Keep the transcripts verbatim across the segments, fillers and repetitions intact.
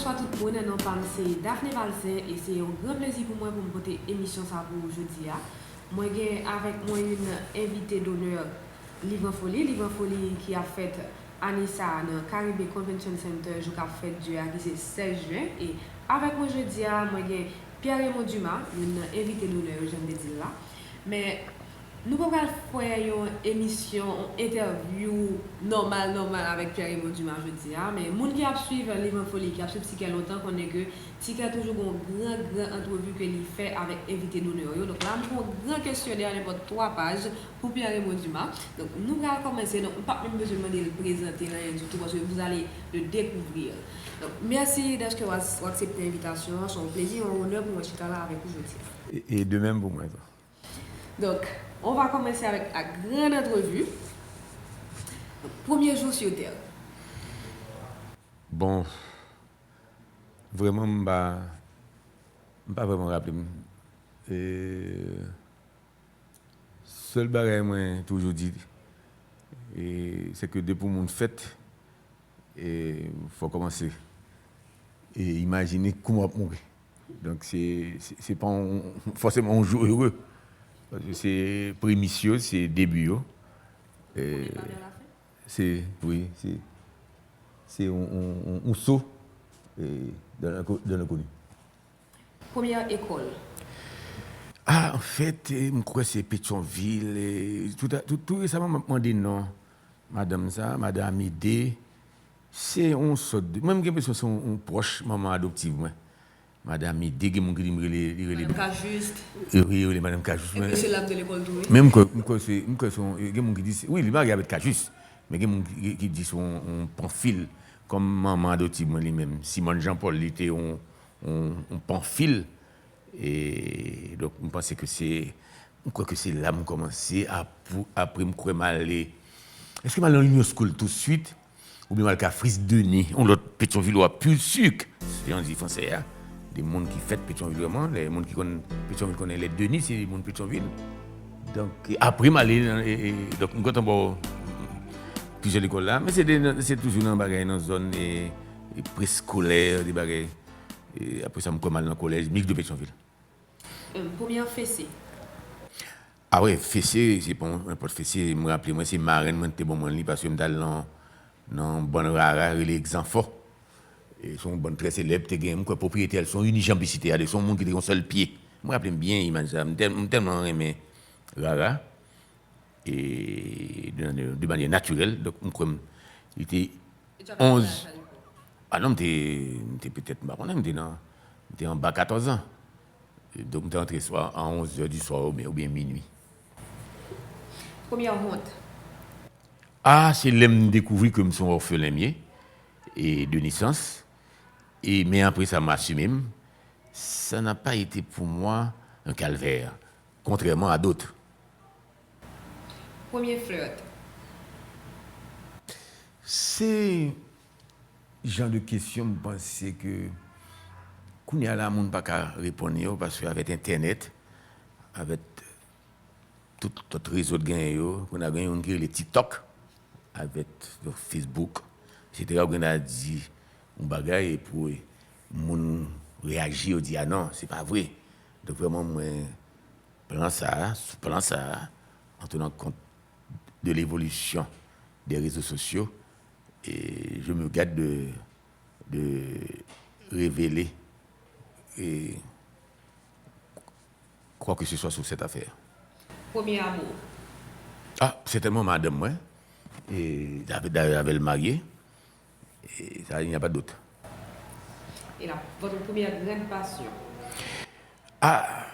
Bonswa tout moun, non pa m se Daphné Valcin e se yon gran plezi pou mwen pou m pote emisyon sa pou ou jodi a. Mwen gen avèk mwen yon envite donè Liv an Foli, Liv an Foli ki ap fèt ane sa a nan Caribe Convention Center jou k ap fèt Dye a ki se sèz jen. E avèk mwen jodi a, mwen gen Pierre Raymond Dumas, youn nan envite donè yo, jan m te di l la. Men, nou pa pral fè yon emisyon, yon entèvyou nòmal, nòmal avèk Pierre Raymond Dumas jodi a, men moun ki ap swiv Liv an Foli, ki ap swiv Tikè lontan, konnen ke Tikè toujou gen yon gran, gran antrevi ke li fè avèk envite donè yo. Donk la, m gen yon gran kesyonè, nenpòt twa paj, pou Pierre Raymond Dumas. Donk, nou pral kòmanse. Donk, m p ap menm bezwen mande l prezante l anyen ditou, paske vous allez le découvrir. Donk, mèsi dèske w a- w aksepte envitasyon an. Se yon plezi, yon onè pou mwen chita la avèk ou jodi a. E, e de menm pou mwen tou. Donk, on va kòmanse avèk la grande entrevue. Donk, premye jou sou tè. Bon, vrèman, m pa, m pa vrèman raple m. E, sèl bagay mwen toujou di, e, se ke depi yon moun fèt, e, fò kòmanse e imajine kouman w ap mouri. Donk, se, se, se pa yon, fòseman yon jou ere. Paske se premis yo, se debi yo. E, se, wi, se, se yon, yon, yon, yon so, e, dans l'inco-, dans l'inconnu. Premyè ekòl. Ah, anfèt, e, m kwè se Petyonvil, e, tout, tout, tou resaman, m ap mande non madanm sa, madanm Amédée. Se yon sòt de, mwen, m gen enpresyon se yon, yon pwòch manman adoptif mwen. Madanm Amédée, gen moun ki di m rele, li rele Madanm Cajuste. Wi, li rele Madanm Cajuste. Epi se la m te lekòl tou, wi. Men m kwè, m kwè se, m kwè se yon, gen moun ki di se, wi, li marye avèk Cajuste. Men gen moun ki, ki di se yon, yon Panfil. Kòm manman adoptif mwen li menm, Simone Jean Paul, li te yon, yon, yon Panfil. E, donk, m panse ke se, m kwè ke se la m kòmanse, apre, apre m kwè m ale, èske m al nan Union School touswit, oubyen m al Caprice Denis, yon lòt Petyonvilwa pur sucre, se jan di fransè a, de moun ki fèt Petyonvil vrèman, lè moun ki konn Petyonvil konnen lè Denis se moun Petyonvil. Donk, e apre m ale nan, e, e, donk, m kontan ba w plizyè lekòl la, men se de, se toujou nan bagay, nan zòn, e, e, preskolè, de bagay. E apre sa, m kwè m al nan kolèj Mix de Petyonvil. Premyè fese. A wi, fese, se pa nenpòt fese. M raple mwen, se marenn mwen te ban mwen li, paske m t al nan, nan bann rara, rele Egzanfò. E se yon bann trè selèb, te gen, m kwè pwopriyetè l, se yon Unijanbisite, se yon moun ki te gen yon sèl pye. M raple m byen imaj sa, m tèl-, m tèlman renmen rara. E de, de, de manyè natirèl, donk m kwè m, li te onz. A non, m te, m te petèt, m pa konnen, m te nan, m te anba katòz an. Donk, m te antre swa a onz è di swa oubyen, oubyen minui. Premyè wont. A, se lè m dekouvri ke m se yon òfelen m ye, e de nesans. E, men apre sa, m asime m. Ça n'a pas été pour moi un calvaire, contrairement à d'autres. Premye flirt. Se jan de kesyon m panse ke kounye a la moun pa ka reponn yo, paske avèk entènèt, avèk tout lòt rezo t genyen yo, kounye a gen youn ki rele TikTok, avèk, donk, Facebook, etsetera, ou gen dwa di yon bagay epi moun reyaji, yo di, "A non, se pa vre." Donk, vrèman, mwen, plan sa a, sou plan sa a, en tenant compte de l'évolution des réseaux sociaux, et je me garde de, de révéler, et quoi que ce soit sur cette affaire. Premye amou. Ah, sètènman madanm mwen. E avè, dayè avè l marye. E sa, il n'y a pas de doute. Et la, votre première grande passion. Ah,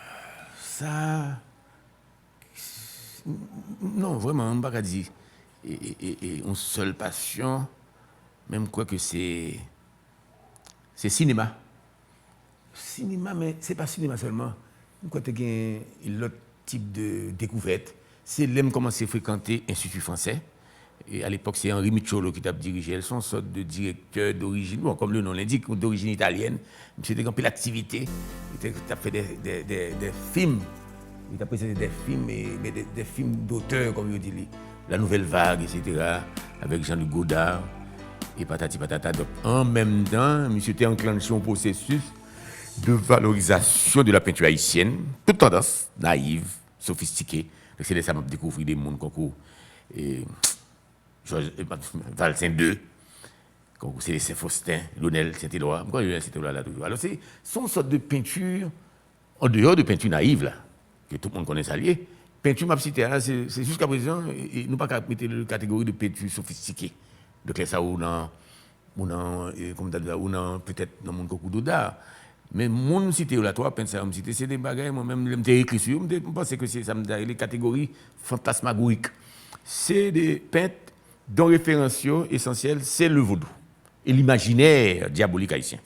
sa, non, vrèman, m pa ka di e, e, e, e, yon sèl pasyon, men m kwè ke se, se sinema. Sinema, men se pa sinema sèlman. M kwè te gen lòt tip de dekouvèt. Se lè m kòmanse frekante Enstiti Fransè. E alepòk, se Henri Micholo ki t ap dirije l. Se yon sòt de direktè dorijin, bon, kòm le non lendik, dorijin italyèn. Misye te gen anpil aktivite. Li te, t ap fè de, de, de, de fim. Li t ap prezante de fim, e, men de, de fim dotè, kòm yo di li. La Nouvelle Vague, etsetera, avèk Jean-Luc Godard. E patati patata. Donk, an menm tan, misye te anklanche yon pwosesis de valorizasyon de la peinture haïtienne, tout tandans, nayiv, sofistike. Donk, se lè sa m ap dekouvri de moun konkou, e, Jòj, e, Valcin de, konkou Célestin Faustin, Lonel Saint-Éloi. M kwè Lonel Saint-Éloi la toujou. Alò, se, se yon sòt de penti, an deyò de penti nayiv la, ke tout moun konnen sa l ye. Penti m ap site a la, se, se jiskaprezan, e, e nou pa ka mete l nan kategori de penti sofistike. Donk, lè sa ou nan, ou nan, e, kòman ta di sa, ou nan, petèt, nan moun konkou Dodar. Men moun m site yo la, twa pent sa yo m site, se de bagay, mwen menm, lè m te ekri sou yo, m te, m panse ke se sa m ta rele kategori fantasmagorik. Se de pent dont référence yo esansyèl, se le vodou et l'imaginaire diabolique haïtien.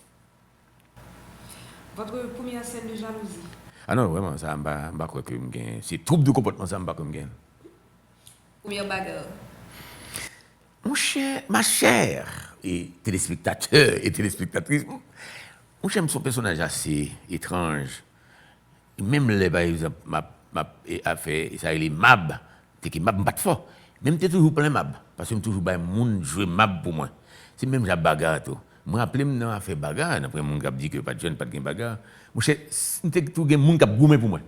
Votre première scène de jalousie. Ah non, vrèman, sa, m pa, m pa kwè ke m gen, se twoub de konpòtman sa, m pa kwè m gen. Première bagarre. Monchè, ma chère, e telespektatè e telespektatris, monchè, m se yon pèsonaj ase etranj. Menm lè, pa egzanp, m ap, m ap, e, ap fè, sa rele mab, te gen mab, m pa t fò. Men m te toujou plen mab, paske m toujou bay moun jwe mab pou mwen. Se menm jan ak baga tou. M raple m nan afè baga, nan pwen moun k ap di ke pa t jèn, pa t gen baga. Monchè, s-, m te toujou gen moun k ap goumen pou mwen.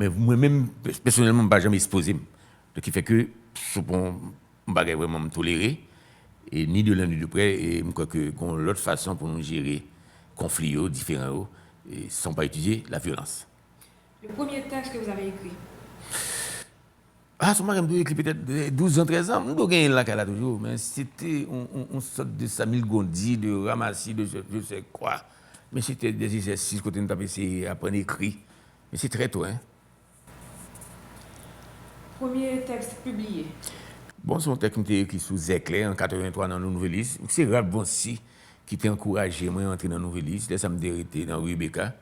Men mwen menm, pè-, pèsonèlman, m pa janm ekspoze m. Donk, ki fè ke, se pa yon bagay vrèman m tolere, e ni de loin ni de près, e m kwè ke gen yon lòt fason pou nou jere konfli yo, diferan yo, e san pa itilize la vyolans. Le premier texte que vous avez écrit. Ah, se yon bagay m dwe ekri petèt, eh, douz an, trèz an, m dwe genyen l lakay la toujou, men se te yon, yon, yon sòt de samilgondi, de ramasi, de je, je sais quoi. Men se te de egzèsis kote m t ap eseye aprann ekri. Men se trè to, en. Premier texte publié. Bon, se yon tèks m te ekri sou Zèklè an katreventwa nan Nouvèlis. Se Ralph Vancy ki te ankouraje mwen antre nan Nouvèlis. Lè sa m te rete nan Rebecca.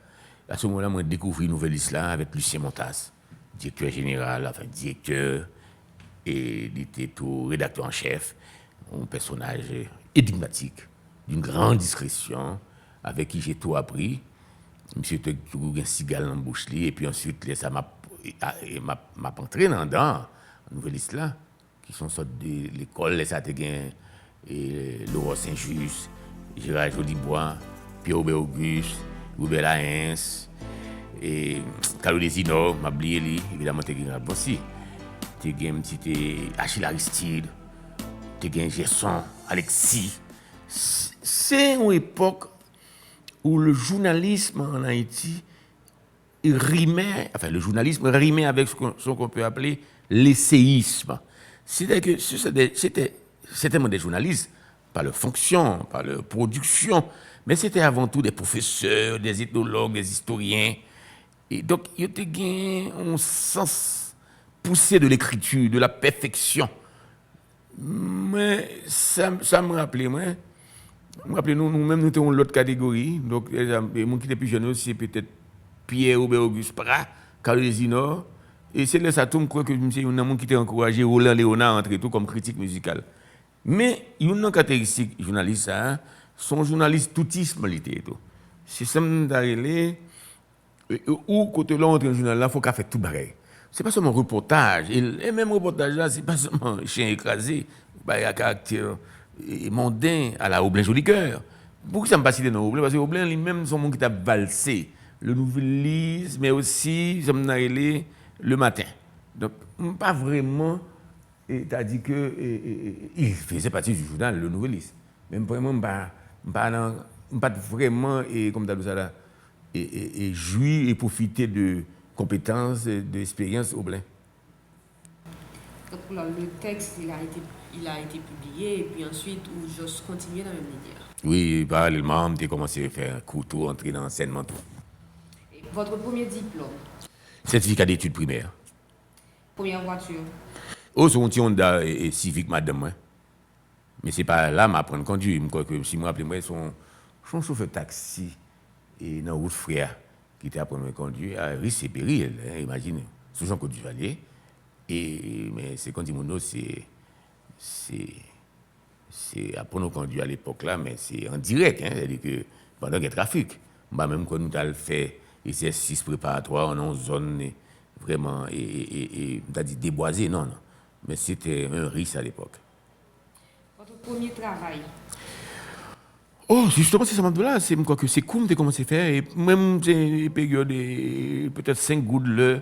A se moman la, mwen dekouvri Nouvèlis la avèk Lucien Montas, direktè jeneral, anfen, direktè, e li te tou redaktè an chèf, yon pèsonaj enigmatik, d'une grande discrétion, avec qui j'ai tout appris. Misye te toujou gen siga l nan bouch li, epi answit, lè sa m ap, a, e m ap, m ap antre nan, nan Nouvèlis la, ki se yon sòt de lekòl, lè sa te gen, e, Laurent Saint-Just, Gérard Jolibois, Pierre Robert Auguste, Robert Lahens, e, Carlo Desinor, m ap bliye li, evidaman te gen Ralph Vancy, te gen m site Achille Aristide, te gen Gerson Alexis. S-, se yon epòk où le journalisme en Haïti rimait, enfin, le journalisme rimait avec ce qu'on, ce qu'on peut appeler l'essayisme. C'est-à-dire que ce, c'est des, c'était certainement des journalistes par leur fonction, par leur production, mais c'était avant tout des professeurs, des ethnologues, des historiens. E donk, yo te gen yon sans poussé de l'écriture, de la perfection. Mwen, sa, sa m raple mwen, m raple nou, nou menm nou te yon lòt kategori. Donk, e, e, moun ki te pi jèn yo, se petèt Pierre Robert Auguste Prat, Carlo Desinor. E se lè sa tou, m kwè ke m se youn nan moun ki te ankouraje Roland Léonard antre tou kòm kritik mizikal. Men, youn nan karakteristik jounalis sa a, se yon jounalis toutism li te ye tou. Se sa m ta rele, e, e, ou kote lè w antre nan jounal la, fò w ka fè tout bagay. Se pa sèlman repòtaj, e, e menm repòtaj la, se pa sèlman chen ekraze, bagay a karaktè, e, monden, ala Oblin Jolicoeur. Poukisa m pa site non Oblin? Paske Oblin, li menm, se yon moun ki t ap valse Le Nouvelliste, men osi, sa m ta rele, Le Matin. Donk, m pa vrèman, e, ta di ke, e, e, e, il faisait partie du journal Le Nouvelliste. Men m vrèman, m pa, m pa nan, m pa t vrèman, e, kòman ta di sa la, e, e, e jwi e pwofite de konpetans, de eksperyans Oblin. Donc là, le texte, il a été, il a été publié, et puis ensuite, ou just continué dans la même lignée. Wi, paralèlman, m te kòmanse fè kou tou, antre nan ansèyman tou. Et votre premier diplôme? Sètifika detid primè. Première voiture? Oh, se yon ti Honda, e, e, Civic madanm mwen. Men se pa la m aprann kondwi. M kwè ke, si m raple mwen, se yon, se yon chofè taksi, e, nan wout Frè a ki te aprann mwen kondwi, a risk e peril, en, imajine. Sou Jean-Claude Duvalier. E, men se kondwi moun yo, se, se, se aprann ou kondwi a lepòk la, men se an dirèk, en, sètadi ke pandan gen trafik. M pa menm kwè nou t al fè egzèsis preparatwa nan yon zòn, e, vrèman, e, e, e, e, m ta di debwaze, non, non. Men se te yon risk a lepòk. Premye travay. Oh, jisteman, se sa m ap di w la. Se, m kwè ke se kou m te kòmanse fè. E mwen, se peryòd, e, petèt senk goud lè,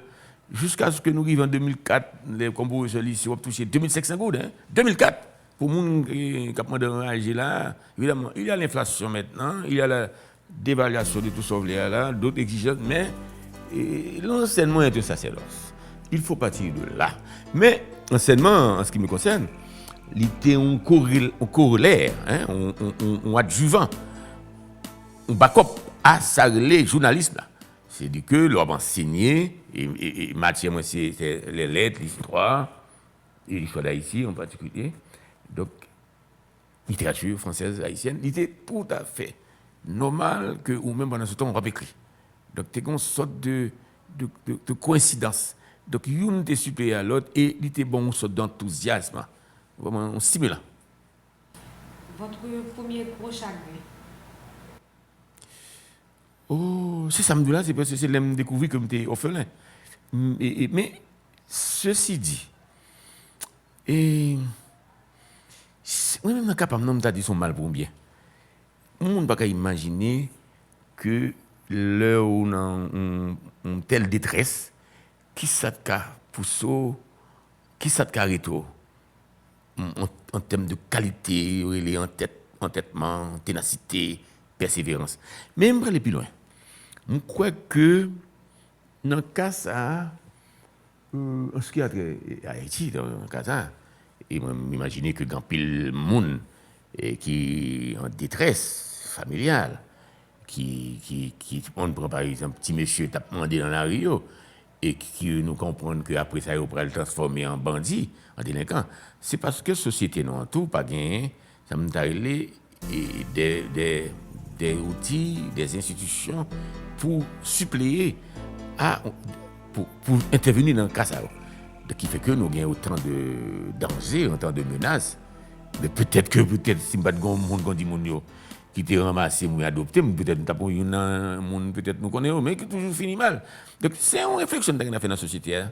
jiskaske nou rive an de mil kat, lè, kòm pwofesè lise, w ap touche de mil senk san goud, hein. De mil kat! Pou moun, e, k ap mande anraje la, évidemment, il y a l'inflation maintenant, il y a la dévaluation de tout sa w vle a la, d'autres exigences, men, e, l'enseignement est un sacerdoce. Il faut partir de là. Men, ansèyman an, en ce qui me concerne, li te yon korel-, yon korolè, hein, yon, yon, yon, yon adjivan, yon bakòp a sa rele jounalis la. Se di ke lè w ap ansenye, e, e, e matyè mwen se, se lè lèt, listwa, e listwa d Ayiti an patikilye. Donk, literati fransèz ayisyèn, li te toutafè nòmal ke ou menm pandan se tan w ap ekri. Donk, te gen yon sòt de, de, de, de koyensidans. Donk, youn te sipleye a lòt e li te ban w yon sòt dantouzyasm, vrèman, yon stimulan. Votre premier gros chagrin. Oh, se sa m di w la, se paske se lè m dekouvri ke m te òfelen. M, e, e, men, sesi di, e, s-, mwen menm nan ka pa m nan, m ta di se yon mal pou yon byen. Yon moun pa ka imajine ke lè ou nan yon, yon tèl detrès, kisa t ka pouse w, kisa t ka rete w, an, an, an tèm de kalite, yo rele antèt, antètman, tenasite, pèseverans. Men m prale pi lwen. M kwè ke nan ka sa a, euh, an ce qui a trait à Haïti, nan ka sa a, e mwen m imajine ke gen anpil moun, e, ki an detrès familyal, ki, ki, ki, ann pran pa egzanp, ti mesye t ap mande nan lari yo, e ki, ki nou konprann ke apre sa yo pral transfòme an bandi, an delenkan, se paske sosyete nou an tou pa genyen, sa m ta rele, e, de, de, de outi, de enstitisyon pou sipleye a, pou, pou entèveni nan ka sa yo. Donk, ki fè ke nou gen otan de danje, otan de menas. Men petèt ke, petèt, si m pa t gen yon moun, kon di moun yo, ki te ranmase m, adopte m, petèt m t ap youn nan moun, petèt nou konnen yo, men ki toujou fini mal. Donk, se yon refleksyon m ta gen a fè nan sosyete a.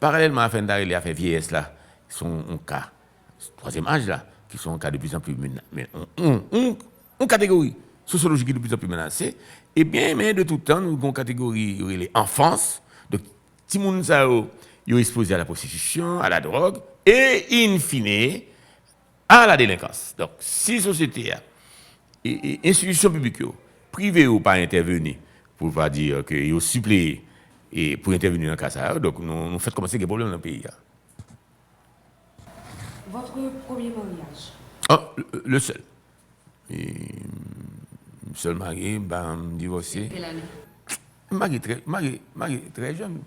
Paralèlman a afè n ta rele afè vyeyès la, se yon, yon ka, twazyèm aj la, ki se yon ka de pli an pli mena-, men, yon, yon, yon, yon kategori sosyolojik ki de pli an pli menase, ebyen, men de tout tan, nou gen yon kategori yo rele anfans. Donk, timoun sa yo, yo ekspoze a la pwostitisyonn, a la dwòg, e, in fine, a la delenkans. Donk, si sosyete a, e, e, enstitisyon piblik yo, prive yo pa entèveni, pou pa di ke yo sipleye, e, pou entèveni nan ka sa yo, donk nou, nou fèk kòmanse gen pwoblèm nan peyi a. Votre premier mariage. Ah, le, le seul. E, m sèl marye, m pa janm divòse. Quelle année? M marye trè, marye, marye trè jèn.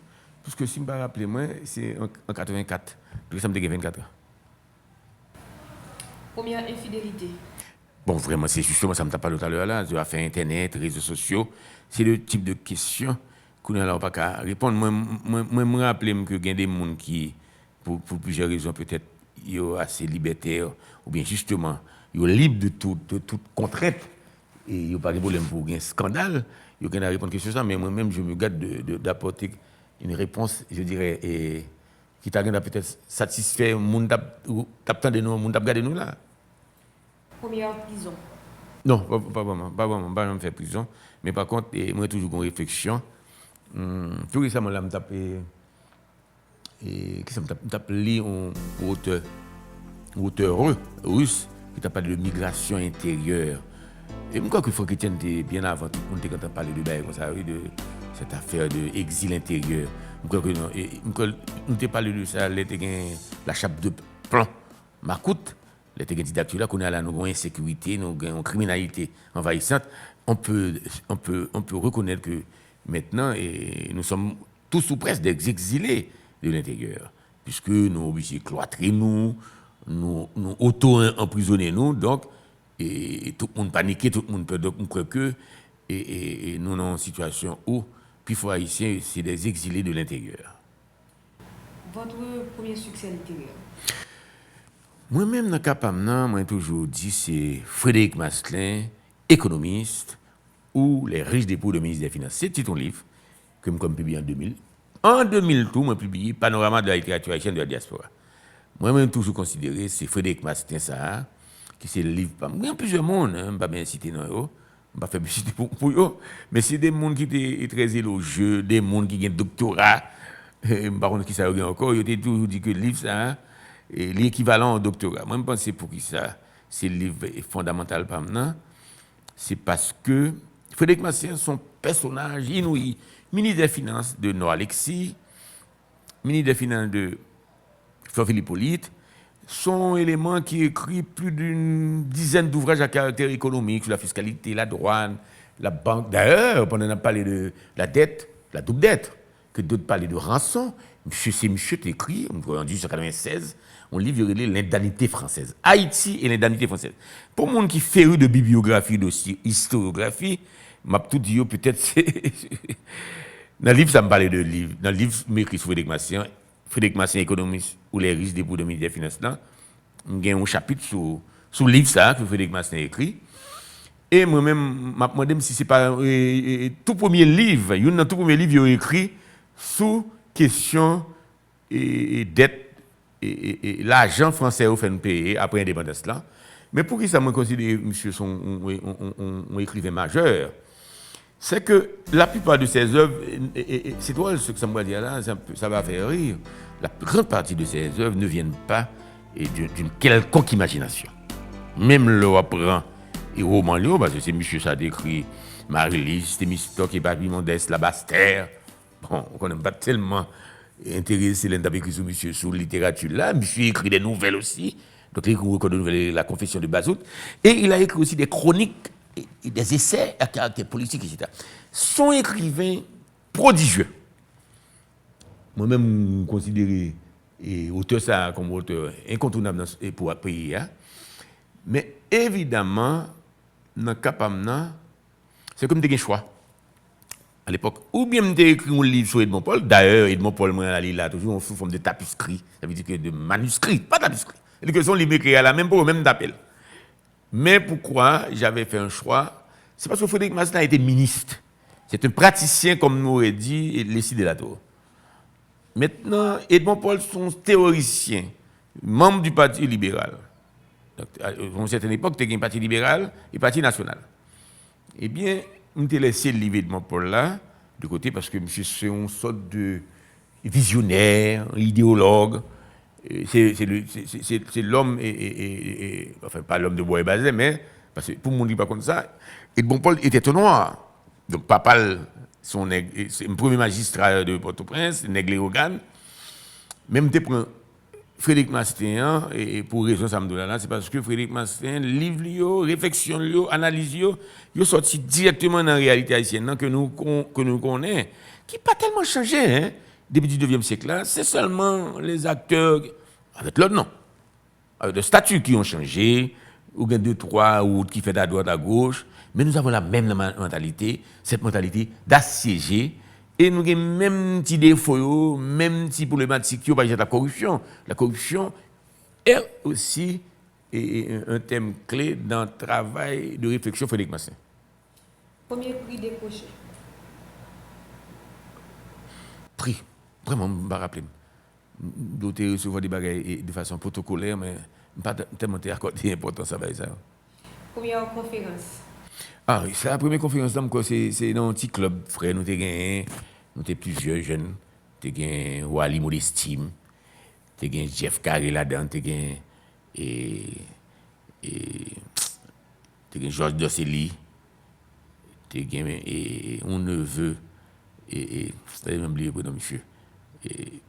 Paske si m pa raple mwen, se an, an katrevenkat. Paske sa m te gen vennkat an. Première infidélité. Bon, vrèman, se jisteman sa m t ap pale w talè a la, de afè entènèt, rezo sosyo. Se de tip de kesyon, kounye a la, ou pa ka reponn. Mwen, mwen, mwen, m raple m ke gen de moun ki, pou, pou plizyè rezon, petèt, yo ase libètè, oubyen jisteman, yo lib de tout, de tout kontrent, e yo pa gen pwoblèm pou gen eskandal, yo gen a reponn kesyon sa, men mwen menm, je me garde de, de, d'apporter une réponse, je dirais, e, ki ta gen ta petèt satisfè moun t ap, t ap tande nou, moun t ap gade nou la. Première prison. Non, pa, pa vrèman, pa vrèman, m pa janm fè prizon. Men pa kont, e, mwen toujou gon refleksyon. Hmm, tou resaman la, m t ap, e, e, kisa m t ap, m t ap li yon otè, yon otè ru-, ris, ki t ap pale de migrasyon enteryè. E m kwè ke Franck Etienne te, byen avan tout moun te gentan pale de bagay konsa, wi, de cette affaire de exil intérieur. M kwè ke non, e, m kwè nou te pale de sa lè te gen la chape de plomb, makout, lè te gen didaktik la, kounye a la nou gen yon ensekirite, nou gen yon kriminalite anvayisant. On peut, on peut, on peut reconnaître que maintenant, e, nous sommes tous ou presque des exilés de l'intérieur, puisque nou oblije klwatre nou, nou, nou oto-anprizonnen nou, donk, e, tout moun panike, tout moun pè. Donk, m kwè ke, e, e, e nou nan yon sitiyasyon ou pifò Ayisyen, se des exilés de l'intérieur. Votre premier succès littéraire. Mwen menm, nan ka pa m nan, mwen toujou di se Frédéric Masselin, Économiste ou Les Riches des Pauvres de Ministre des Finances. Se tit yon liv ke m kwè m pibliye an de mil. An de mil tou, mwen pibliye Panorama de la littérature haïtienne de la diaspora. Mwen, mwen toujou konsidere se Frédéric Masselin sa a, ki se liv pa m. Gen plizyè moun, hein, m pa byen site non yo, m pa fè piblisite pou, pou yo, men se de moun ki te trè elojye, de moun ki gen doktora, eh, m pa konn kisa yo gen ankò, yo te toujou di ke liv sa a, eh, li ekivalan a yon doktora. Mwen, m panse poukisa se liv fondamantal pa m nan, se paske Frederic Marcel se yon pèsonaj inouyi, minis dè finans de Nò Alexis, minis dè finans de Florvil Hyppolite, se yon eleman ki ekri plis d'une dizaine d'ouvrages à caractère économique sur la fiscalité, la douane, la banque. D'ailleurs, pandan n ap pale de la dette, la double dette, ke dòt pale de ranson, misye, se misye te ekri, an mil uit san katrevennsèz, yon liv yo rele L'Indemnité française. Haïti et l'Indemnité française. Pou moun ki férus de bibliographie, de si-, historiographie, m ap tou di yo, petèt se, nan liv sa m pale de liv, nan liv m ekri sou Frederic Marcel an, Frederic Marcel, économiste ou Les riches debout de minis dè finans lan, m gen yon chapit sou, sou liv sa a ke Frederic Marcel ekri. E mwen menm, m ap mande m si se pa, e, e, e, tou premye liv, youn nan tou premye liv yo ekri sou kesyon, e, e, dèt, e, e, e, lajan fransè yo fè n peye apre endepandans lan. Men poukisa mwen konsidere misye se yon, yon, yon, yon, yon, yon ekriven majè? C'est que la plupart de ses œuvres, et, et, et c'est drôle ce que ça me va dire là, ça, ça va faire rire, la grande partie de ses œuvres ne viennent pas, eh, d'une, d'une quelconque imagination. Menm lè w ap pran e woman li yo, paske se misye sa te ekri Marilis, Temistòk, Epapi Mondès, Labastè. Bon, ou konnen m pa t tèlman enterese lè n t ap ekri sou misye, sou literati la. Misye ekri de nouvèl osi. Donk, li ekri recueil de nouvelles, La Confession de Bazout. Et il a écrit aussi des chroniques et, et des essais à caractère politique, et cetera. Se yon ekriven prodijye. Mwen menm, m konsidere, e, otè sa a kòm otè enkontounab nan, e, pou peyi a. Men evidaman, nan ka pa m nan, se ke m te gen chwa. Alepòk, oubyen m te ekri yon liv sou Edmond Paul. Dayè, Edmond Paul, mwen al li la toujou, yon sou fòm de tapiskri. Sa vle di ke de maniskri, pa tapiskri. Sa vle di ke se yon liv m ekri a la menm, pou yo menm tape l. Mais pourquoi j'avais fait un choix? C'est parce que Frédéric Marcel a été ministre. C'est un praticien, comme nous aurait dit Leslie Delatour. Maintenant, Edmond Paul, se yon teorisyen, manm du Parti libéral. Donc, à une certaine époque, te gen Pati Liberal e Pati Nasyonal. Ebyen, m te lèse liv Edmond Paul la de kote, paske misye se yon sòt de vizyonè, ideyològ. E se, se le, se, se, se, se lòm, e, e, e, e, e, enfin, pa lòm de bwayè bazè, men, paske pou moun ki pa konn sa, Edmond Paul était un noir. Donk, papa l, se yon nèg, e, se premye majistra de Pòtoprens, nèg Leyogàn. Men m te pran Frederic Marcel an, e, e pou rezon sa m di w la, la, se paske Frederic Marcel, liv li yo, refleksyon li yo, analiz li yo, yo sòti dirèkteman nan reyalite ayisyèn nan ke nou kon-, ke nou konnen, ki pa tèlman chanje, hein, depi diznevyèm syèk la. Se sèlman les acteurs avec leur nom, avec le statut qui ont changé, ou gen de twa wout ki fèt à droite, à gauche, mais nous avons la même ma-, mentalité, cette mentalité d'assiégé, e nou gen menm ti defo yo, menm ti pwoblematik yo, pa egzanp, la corruption. La corruption est aussi, e, e, un, un thème clé dans le travail de réflexion Frédéric Marcel. Premye pri dekwoche. Pri. Vrèman, m pa raple m. M, m te resevwa de bagay, e, de fason pwotokolè, men m pa t-, tèlman te akòde enpòtans a bagay sa yo. Premyè konferans. Ah, wi, sa, premye konferans la, m kwè se, se nan yon ti klèb frè nou te genyen. Nou te plizyè jèn. Te gen Wally Modestime, te gen Jeff Carré ladan, te gen, e, e, te gen Georges Dorcely, te gen, e, yon neveu, e, e, sa, m bliye prenon misye. E,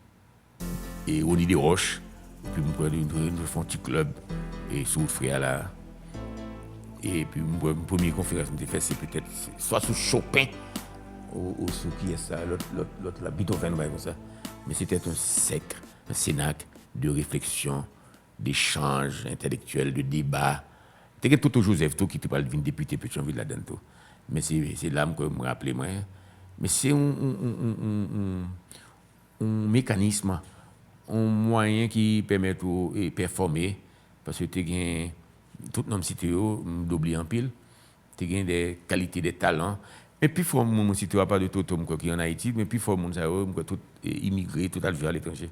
e Rony Desroches, epi m kwè nou, nou, nou fè yon ti klèb, e, sou wout Frè a la. Epi m kwè premye konferans m te fè, se petèt swa sou Chopin, ou, ou sou kiyès sa, lòt, lòt, lòt la, Beethoven, bagay konsa. Men se te yon sèk, yon senak de réflexion, d'échange intellectuel, de débat. Te gen Toto Joseph tou ki te pral vin depite Petyonvil ladann tou. Men se, se la m kwè m raple mwen. Men se yon, yon, yon, yon, yon, yon mekanis, yon mwayen ki pèmèt ou, e, pèfòme, paske te gen tout non m site yo, m doble anpil, te gen de kalite, de talan. Men pifò moun mwen site yo, apa de Toto, m kwè ki ann Ayiti, men pifò moun sa yo, m kwè tout, e, imigre, tout al viv aletranje.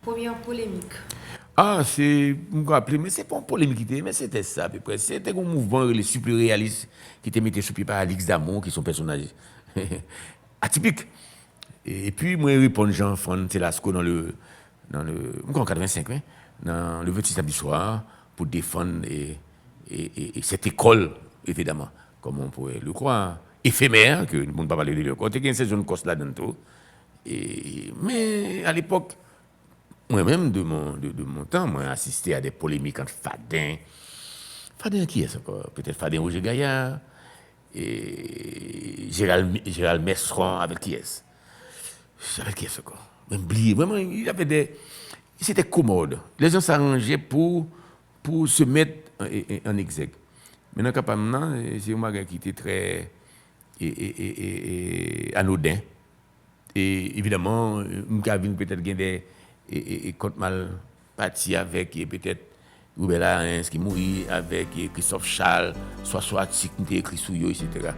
Premyè polemik. Ah, se, m ka raple, men se pa yon polemik ki te ye, men se te sa apeprè. Se te yon mouvman rele Supli Réaliste ki te mete sou pye pa Alix Damont, ki se yon pèsonaj atipik. E, epi mwen reponn Jean Francelasco dans le, dans le, m kwè an katrevensenk, wi, dans le vingt-six samedi soir, pou defann e, e, e, e cette école, évidemment, comme on pourrait le croire, éphémère, ke moun pa pale de li ankò. Te gen sezon kòs ladan tou. E, men, alepòk, mwen menm, de mon, de, de mon tan, mwen asiste a de polemik ant Faden. Faden ak kiyès ankò? Petèt Faden Roger Gaillard, e Gérald, Gérald Mestron, avèk kiyès? Avèk kiyès ankò? Mwen bliye. Vrèman, il y avait des, c'était commode. Les gens s'arrangeaient pour, pour se mettre en, en, en exergue. Men nan ka pa m nan, se yon bagay ki te trè e, e, e, e, e, anoden. E, evidaman, m ka vin petèt gen de e, e, e, kont mal pati avèk e, petèt Rubella Arens ki mouri, avèk e, Christophe Charles, swa, swa atik m te ekri sou yo, etsetera.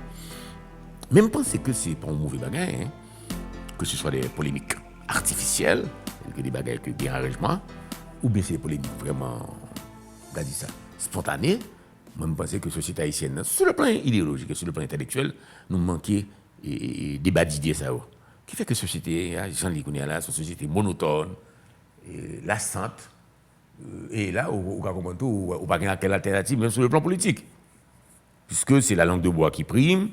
Men m panse ke se pa yon move bagay, hein, ke se swa de polemik atifisyèl, ke de bagay ke gen aranjman, oubyen se de polemik vrèman, m ka di sa, spontane. Mwen, m panse ke sosyete ayisyèn nan, sou le plan ideyolojik e sou le plan entèlektyèl, nou manke e, e, e, deba dide sa yo. Ki fè ke sosyete a, jan li kounye a la, se yon sosyete monotòn, e, lasant, e, e la, ou, ou ka konprann tou, ou, ou pa gen kèl altènativ, menm sou le plan politik. Puisque c'est la langue de bois qui prime,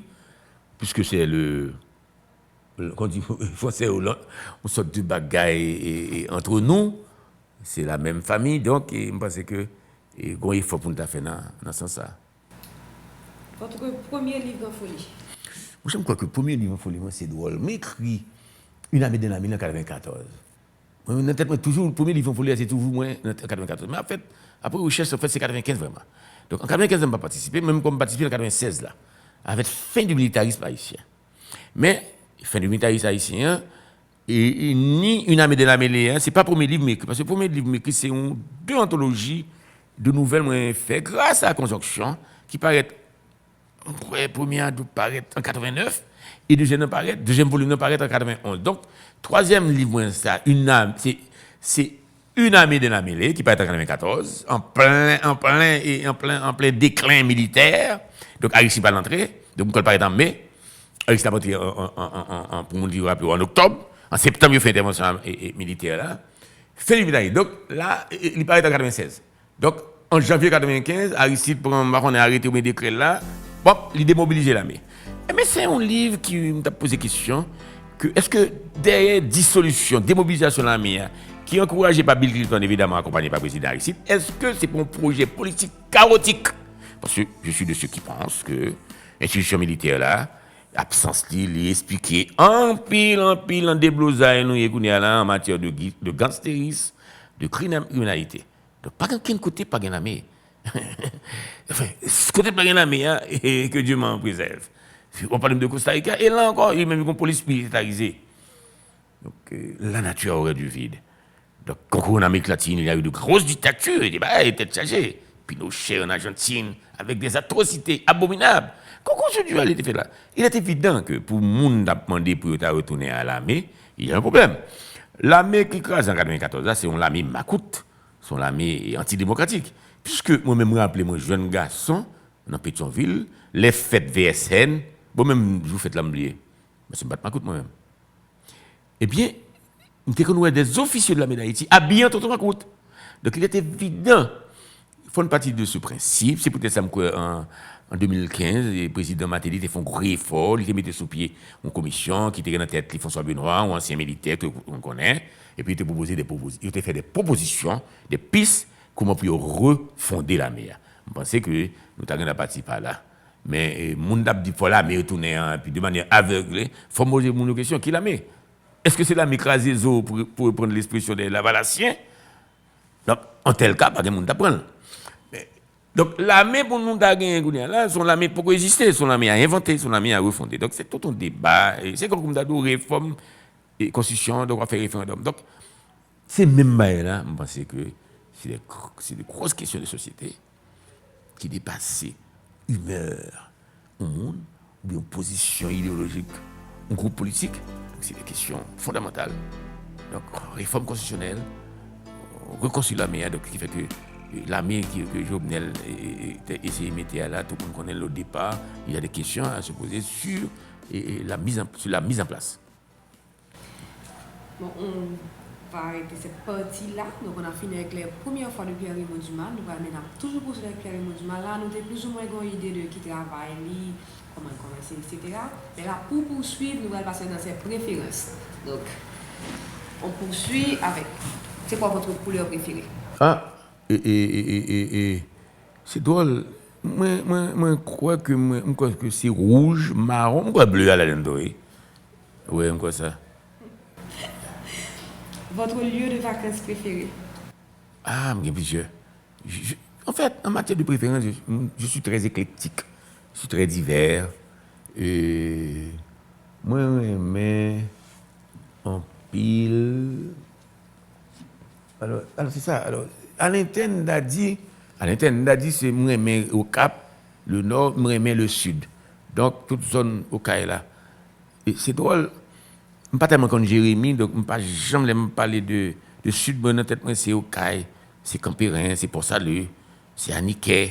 puisque c'est le, kon di fransè yo, yon sòt de bagay e, e, entre nous, se la menm fanmi, donk, e, m panse ke e, gon efò pou n ta fè nan, nan sans sa. Votre premier livre en folie. Monchè, m kwè ke premye liv an foli mwen, se dwòl. Mwen ekri Une âme et un ami nan katrevenkatòz. Mwen, nan tèt mwen, toujou, premye liv an foli a, se toujou mwen, nan katrevenkatòz. Men, anfèt, apre rechèch, anfèt, se katrevenkenz vrèman. Donk, an katrevenkenz, mwen pa patisipe, menm kòm m patisipe an katrevensèz la, avèk Fin du militarisme haïtien. Men, Fin du militarisme haïtien an, e, e ni Une âme et un ami, se pa premye liv mwen ekri, paske premye liv mwen ekri, se yon, de antoloji de nouvèl mwen fè gras a Konjonksyon, ki parèt, m kwè, premye an dwe parèt an katrevennèf, e dezyèm nan parèt, dezyèm volim nan parèt an katrevenonz. Donk, twazyèm liv mwen sa, Une âme, se, se Une âme et un ami, ki parèt an katrevenkatòz, an plen, an plen, e an plen, an plen deklen militè. Donk, Aristide pa t antre. Donk, m kwè l parèt an me. Aristide ap antre an, an, an, an, an, pou moun ki raple yo, an oktòb. An septanm, yo fè entèvansyon, e, e, militè la. Fin du militarisme. Donk, la, e, e, li parèt an katrevensèz. Donk, an janvye katrevenkenz, Aristide pran, m pa konnen, arete oubyen dekrè l la, bòp, li demobilize lame. Ebyen, se yon liv ki, m t ap poze kesyon, ke èske dèyè disolisyon, demobilizasyon lame a, ki ankouraje pa Bill Clinton, evidaman akonpaye pa prezidan Aristide, èske se pa yon pwojè politik kawotik? Paske je suis de ceux qui pensent que enstitisyon militè la, absans li, li esplike anpil, anpil nan deblozay nou ye kounye a la an matyè de, de gangsterisme, de kriminalité. Donk, pa gen okenn kote pa gen lame. Enfin, kote pa gen lame a, que Dieu m'en préserve. W ap pale m de Costa Rica, e la ankò, li menm gon polis militarize. Donc, euh, la nature a horreur du vide. Donc, quand on Amérique latine, il y a eu de grosses dictatures, des bagay tèt chaje. Pinochet en Argentine, avec des atrocités abominables. Quand on se dit, il était fait là. Il est évident que pou moun t ap mande pou yo ta retounen a lame, il y a un problème. Lame ki kraze an katrevenkatòz la, se yon lame makout. Se yon lame antidemokratik. Piske mwen menm, mwen raple mwen, jèn gason nan Petyonvil, lè fèt V S N, bon, menm jou fèt la, m bliye. Paske m pa t makout mwen menm. Ebyen, m te konn wè des officiers de l'armée d'Haïti abiye an tonton makout. Donk, il est évident, fò n pati de ce principe. Se poutèt sa m kwè an, an de mil kenz, e prezidan Martelly te fè yon gwo efò, li te mete sou pye yon komisyon ki te gen nan tèt li François Benoît, yon ansyen militè ke nou konnen, epi yo te pwopoze de pwopozi-, yo te fè de pwopozisyon, de pis, kòman pou yo refonde lame a. M panse ke nou ta gen dwa pati pa la. Men, e, moun t ap di fò lame retounen an, epi de manyè avègle, fò m poze moun yo kesyon, ki lame? Èske se lame kraze zo, pou, pou reprann lespresyon de Lavalasyen? Donk, an tèl ka, pa gen moun t ap pran l. Men, donk, lame pou nou ta genyen kounye a la, se yon lame poko egziste, se yon lame a envante, se yon lame a refonde. Donk, se tout yon deba, e se kòm m ta di w, refòm e konstitisyon an, donk w ap fè referandòm. Donk, se menm bagay la, m panse ke se de, se de gwo kesyon de sosyete ki depase imè yon moun oubyen yon pozisyon ideyolojik yon gwoup politik. Donk, se de kesyon fondamantal. Donk, refòm konstitisyonèl, rekonstwi lame a, donk, ki fè ke, e, lame ke, ke Jovenel, e, e, e, te eseye mete a la, tout moun konnen l o depa, il y a des questions à se poser sur, e, e, la mise en, sur la mise en place. Bon, on va arrêter cette partie-là. Donc, on a fini avec les premières fois de Pierre Raymond Dumas. Nou pral, men n ap toujou pouswiv avèk Pierre Raymond Dumas. La, nou te plizoumwen gen yon ide de ki travay li, kòman l kòmanse, et cetera. Men la, pou pouswiv, nou pral pase dans ses préférences. Donc, on poursuit avec, c'est quoi votre couleur préférée? Ah, e, e, e, e, e, e, se dwòl. Mwen, mwen, mwen kwè ke mwen, mwen kwè ke se wouj, mawon, mwen kwè ble a ladan tou, wi. Wi, mwen kwè sa. Votre lieu de vacances préféré? Ah, mwen gen plizyè. Je, je, en fait, en matière de préférence, je, je suis très éclectique. Je suis très divers. E mwen renmen anpil. Alò, alò se sa. Alò, a lentèn, m ta di, a lentèn, m ta di se mwen renmen Okap, le nò, mwen renmen le sid. Donk, tout zòn Okay la. E se dwòl, m pa tèlman konn Jeremi, donk m pa janm, lè m pale de, de sid, mwen nan tèt mwen se Okay, se Kanperen, se Pòsale, se Anikè.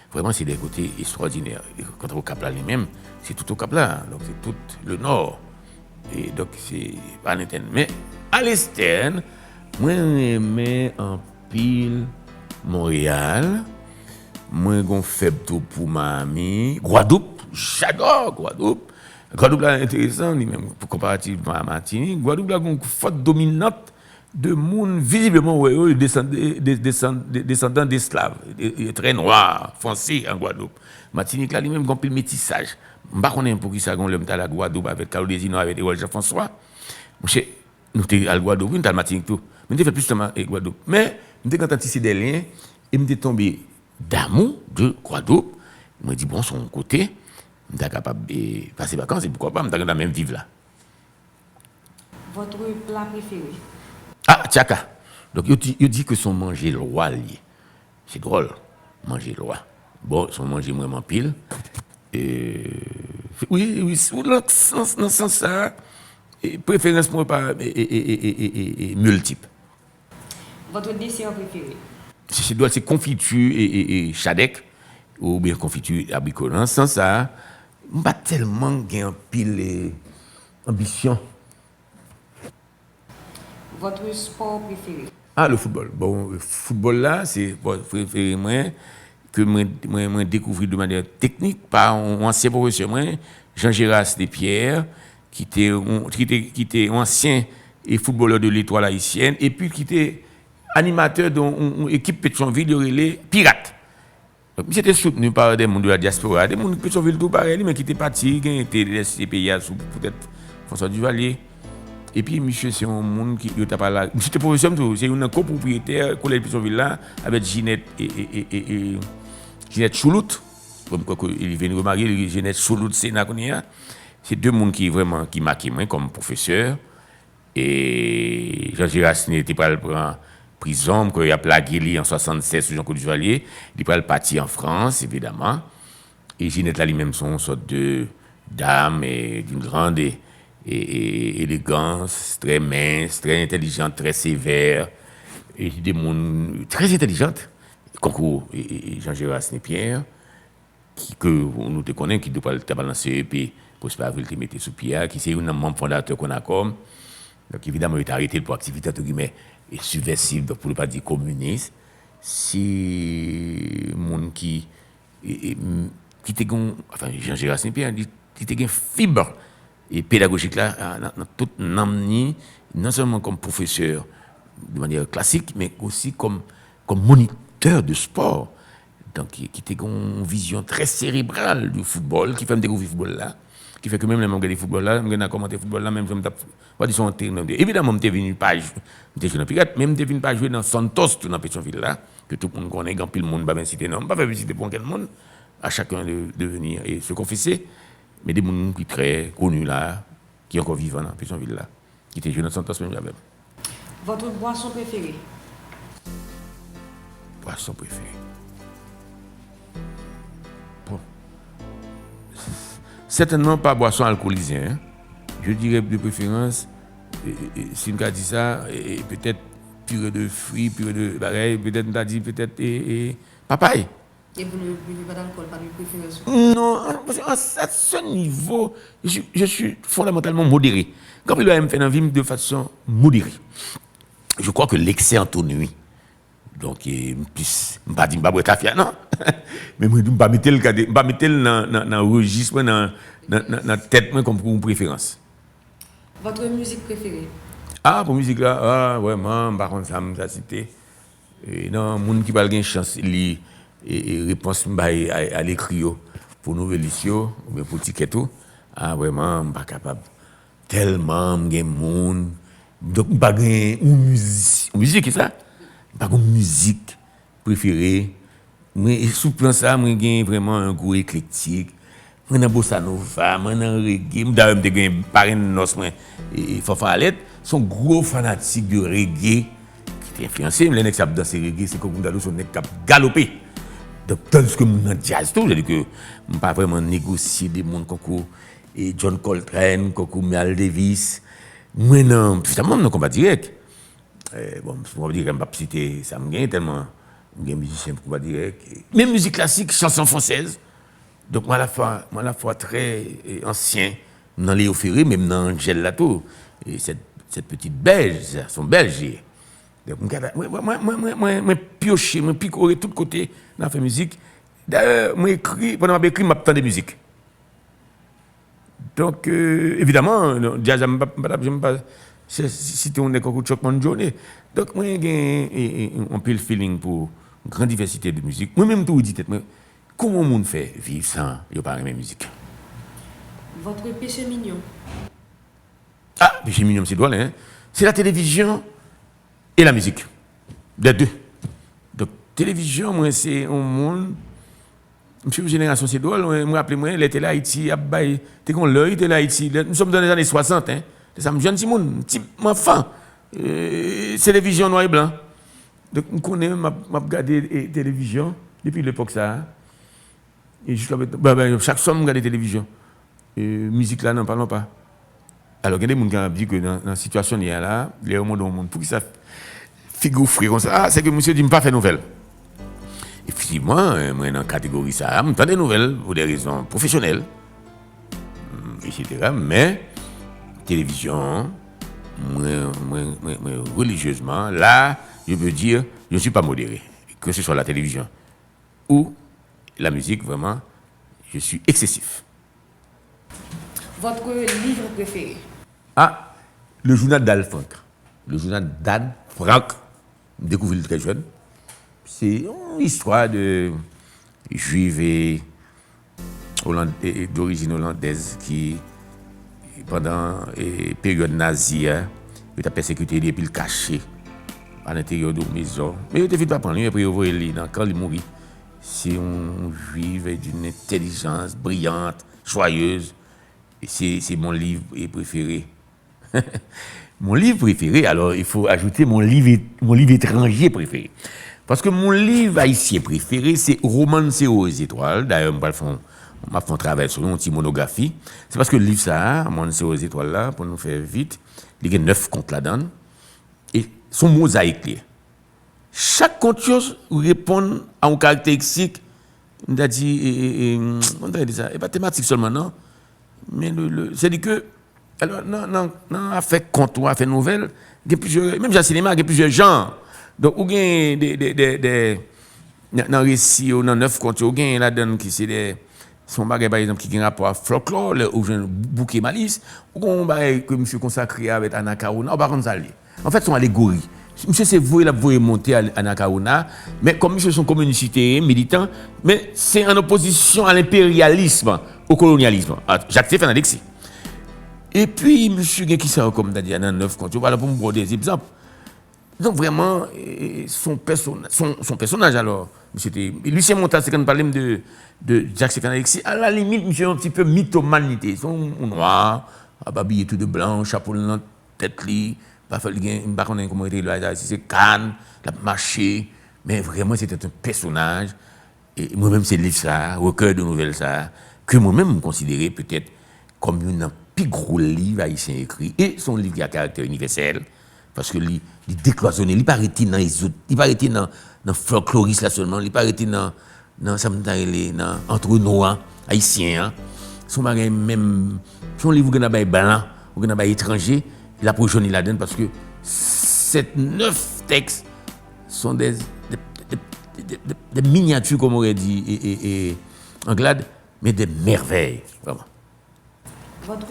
Vrèman, se de kote estwòdinè. E kanta Okap la li menm, se tout Okap la, donk se tout le nò. E donk, se pa lentèn. Men, a lestèn, mwen renmen anpil Monreyal. Mwen gon fèb tou pou Miami. Gwadoup, j'adore Gwadoup. Gwadoup la enteresan, li menm, pou konparativman a Matinik. Gwadoup la gon fòt dominant de moun, vizibleman, ou wè yo, yo desann, de, de, desann, de, desandan d'esclaves, e, e, très noirs, français en Guadeloupe. Matinik la, li menm, gen anpil metisaj. M pa konnen poukisa, gen yon lè m t al a Gwadoup avèk Carlo Désir, avèk Erol Jean François. Monchè, nou te al Gwadoup, wi, nou t al Matinik tou. Men nou te fè plis tan e Gwadoup. Men, m te gentan tise de lyen, e m te tonbe damou de Gwadoup. Mwen di, bon, se yon kote, m ta kapab, e, pase vakans, e poukwa pa, m ta gentan menm viv la. Votre plat préféré? Ah, tchaka. Donk, yo di, yo di ke se yon manje lwa l ye. Se dwòl, manje lwa. Bon, se yon manje m renmen anpil. E, wi, wi, sou, nan sans, nan sans sa, e, preferans mwen pa, e, e, miltip. Votre dessert préféré? Se, se dwòl, se konfiti, e, e, e, chadèk, oubyen konfiti abriko. Nan sans sa, m pa tèlman gen anpil, e, anbisyon. Votre sport préféré? Ah, le football. Bon, foutbòl la, se spò prefere mwen, ke mwen, mwen, mwen dekouvri de mannyè teknik pa yon ansyen pwofesè mwen, Jean Géras Despierre, ki te yon, ki te, ki te yon ansyen e foutbolè de L'Étoile Haïtienne, epi ki te animatè de yon, yon, yon ekip Petyonvil yo rele Pirat. Donk, misye te soutni pa de moun de la diaspora, de moun Petyonvil tou parèy li, men ki te pati, genyen te lèse peyi a sou poutèt François Duvalier. Epi, misye se yon moun ki, yo t ap al, misye te pwofesè m tou, se youn nan kopwopriyetè kolèj Petyonvil la, avèk Jinèt, e, e, e, e, e, Jinèt Choulout. Bon, m kwè ke li vin remare, li Jinèt Choulout Sena kounye a. Se de moun ki vrèman, ki make mwen kòm pwofesè. E Jean Gérasne te pral pran prizon, m kwè y ap lage li an swasannsèz sou Jean Claude Duvalier. Li pral pati an Frans, evidaman. E Jinèt la, li menm, se yon sòt de dam, e, d'une grande, e, e, e, élégance, très mince, très intelligente, très sévère. E de moun très intelligente, konkou, e, e, e Jean Gérasne Pierre. Ki, ke nou te konnen, ki te pral, te pral nan C E P, Prosper Avril te mete sou pye a, ki se youn nan manm fondatè Konakòm. Donk, evidaman, yo te arete l pou aktivite, antre gimè, e sibvèsiv, donk, pou ne pa di kominis. Se moun ki, e, e, m, ki te gen, anfen, Jean Gérasne Pierre, li, li te gen fib e pedagojik la, a, nan, nan tout nanm ni, non sèlman kòm pwofesè de mannyè klasik, men osi kòm, kòm monitè de spò. Donk, ki, ki te gen yon vizyon trè serebral du football, ki fè m dekouvri foutbòl la. Ki fè ke menm lè m ap gade foutbòl la, m gen nan kòmante foutbòl la, menm jan m t ap, pa di se yon antrenè. Evidaman, m te vin pa jwe, m te jwe nan Pirat, men m te vin pa jwe nan Santos tou nan Petyonvil la, ke tout moun konnen, gen anpil moun m pa menm site non. M pa fè piblisite pou okenn moun, à chacun de, de venir et se confesser. Men de moun ki trè koni la, ki ankò vivan nan Petyonvil la, ki te jwe nan Santos menm jan avè m. Votre boisson préférée? Boisson préférée. Bon. Certainement pas boisson alcoolisée, hein. Je dirais de préférence, e, e, e, si m ka di sa, e, e, petèt pire de fwi, pire de bagay, petèt m ta di petèt e, e, papay. Et vous ne buvez pas d'alcool, pas de préférence? Non, à ce niveau, je, je suis fondamentalement modéré. Gen anpil bagay m fè nan vi m de façon modérée. Je crois que l'excès ennuie. Donk, m plis, m pa di m pa bwè tafya, non. Men mwen, m pa mete l, m pa mete l nan, nan, nan rejis mwen, nan, nan, nan, nan tèt mwen kòm pou yon preferans. Votre musique préférée? Ah, pou mizik la, ah, vrèman, m pa konn sa m ta site. E nan moun ki pral gen chans li e, e, repons m bay a, alekri yo pou Nouvèlis yo, oubyen pou Tikèt ou, ah, vrèman, m pa kapab. Tèlman m gen moun. Donk, m pa gen yon mizik, mizik, ki sa? M pa gen yon mizik prefere. Mwen, sou plan sa, mwen gen vrèman yon gou eklektik. Mwen nan bossa nova, mwen nan reggae. Dayè, m te gen parenn nòs mwen, e, e, Fanfan Alèt. Se yon gwo fanatik de reggae ki te enfliyanse m. Lè nèg sa ap danse reggae, se kòm ou ta di se yon nèg k ap galope. Donk, tandiske m nan djaz tou, sètadi ke m pa vrèman negosye de moun konkou e John Coltrane, konkou Miles Davis. Mwen nan, fizikalman, m nan Konpa Dirèk. E, bon, si m ap di, m p ap site sa m genyen, tèlman m gen mizisyen pou Konpa Dirèk. Menm mizik klasik, chanson fransèz. Donk, mwen alafwa, mwen alafwa trè, e, ansyen. M nan Léo Ferré, men m nan Angèle la tou. E cette, cette petite Belge, se yon Bèlj li ye. Donk, m ka, mwen, mwen pyoche, mwen pikore tout kote nan afè mizik. Dayè, mwen ekri, pandan m ap ekri, m ap tande mizik. Donk, e, evidaman, djaz la, m pa, m pa t ap janm pa site yon nèg tankou Chuck Mangione. Donk, mwen gen e, e, anpil feeling pou gran divèsite de mizik. Mwen menm tou, di tèt mwen, kòman yon moun fè viv san yo pa renmen mizik? Votre péché mignon. Ah, péché mignon, se dwòl, hein? Se la télévision e la mizik. Dè de. Donk, televizyon, mwen, se yon moun. M swiv jenerasyon, se dwòl, mwen, m raple mwen, lè Tele Ayiti ap bay, te gen yon lè, wi, Tele Ayiti, lè, nous sommes dans les années soixante, hein. Se sa, m jèn timoun, m ti, m anfan. E, televizyon nwa e blan. Donk, m konnen, m ap, m ap gade e, televizyon depi lepòk sa a. E jiska prezan, ben, ben, chak swa m gade televizyon. E, mizik la, non, pa, non, pa. Alò, gen de moun ki ap di ke nan, nan sitiyasyon n ye a la, lè yo mande yon moun, poukisa figi w fre konsa? Ah, se ke misye di m pa fè nouvèl. Efektivman, mwen nan kategori sa a, m tande nouvèl pou de rezon pwofesyonèl, etsetera. Men, televizyon an, mwen, mwen, mwen, mwen, relijyezman, la, je peux dire, je ne suis pas modéré, que ce soit la télévision ou la musique, vraiment, je suis excessif. Votre livre préféré? Ah, Le Journal d'Anne Frank. Le Journal d'Anne Frank. M dekouvri l trè jèn. Se yon istwa de jwif e, oland, e, e, dorijin olandèz ki, pandan e, peryòd nazi a, yo t ap pèsekite li epi l kache alenteryè de yon mezon. Men yo te fin pa pran li, epi yo voye li nan kan, li mouri. Se yon jwif d'une intelligence brillante, joyeuse. Se, se mon livre préféré. Mon livre préféré, alors il faut ajouter mon livre, mon livre étranger préféré. Paske mon liv ayisyen prefere se Romancero aux Étoiles. Dayè, m pral fè yon, m ap fè yon travay sou li, yon ti monografi. Se paske liv sa a, Romancero aux Étoiles la, pou nou fè vit, li gen nèf kont ladan l. E se yon mozayik li ye. Chak kont yo reponn a yon karakteristik, m ta di, e, e, e, kòman m ta rele sa? E pa tematik sèlman, non. Men le, le, sètadi ke, alò, nan, nan, nan afè kont ou afè nouvèl, gen plizyè, menm jan sinema, gen plizyè jan. Donk, ou gen de, de, de, de, nan, nan resi yo, nan nèf kont yo, ou gen ladan ki se de, se yon bagay, pa egzanp, ki gen rapò ak fòlklò, lè ou jwenn bouke Malis, ou gen yon bagay ke misye konsakre avèk Anacaona, ou pa konn sa l ye. Anfèt, se yon alegori. Misye se voye l ap voye monte Anacaona, men kòm misye se yon kominis li te ye, militan, men se an opozisyon a lenperyalis, o kolonyalism, a Jacques Stéphane Alexis. Epi, misye gen kisa ankò, m ta di, nan nèf kont yo, vwala pou m ba w de egzanp. Donk, vrèman, e, se yon pèsona-, se yon, se yon pèsonaj, alò. Misye te, Lucien Montas te konn pale m de, de Jacques Stéphane Alexis. A la limit, misye yon ti pe mitomàn li te. Se yon, yon nwa, ap abiye tou de blan, chapo l nan tèt li, pa fè l gen, m pa konnen kòman yo te rele bagay sa, si se kàn, l ap mache, men vrèman, se te yon pèsonaj. E mwen menm, se liv sa a, Recueil de nouvelles sa a, ke mwen menm, m konsidere petèt kòm youn nan pi gwo liv ayisyen ekri. E se yon liv ki a karaktè inivèsèl. Paske li, li deklwazone, li pa rete nan ezot, li pa rete nan, nan folkloris la sèlman, li pa rete nan, nan sa m ta rele, nan antrenou an, ayisyen an. Se yon bagay menm, se yon liv ou gen a bay blan, ou gen a bay etranje, l ap rejwenn li ladan l, paske sèt, nèf tèks sont des, des, des, des miniatures, comme aurait dit e, e, e, Anglade, mais des merveilles, vraiment. Votre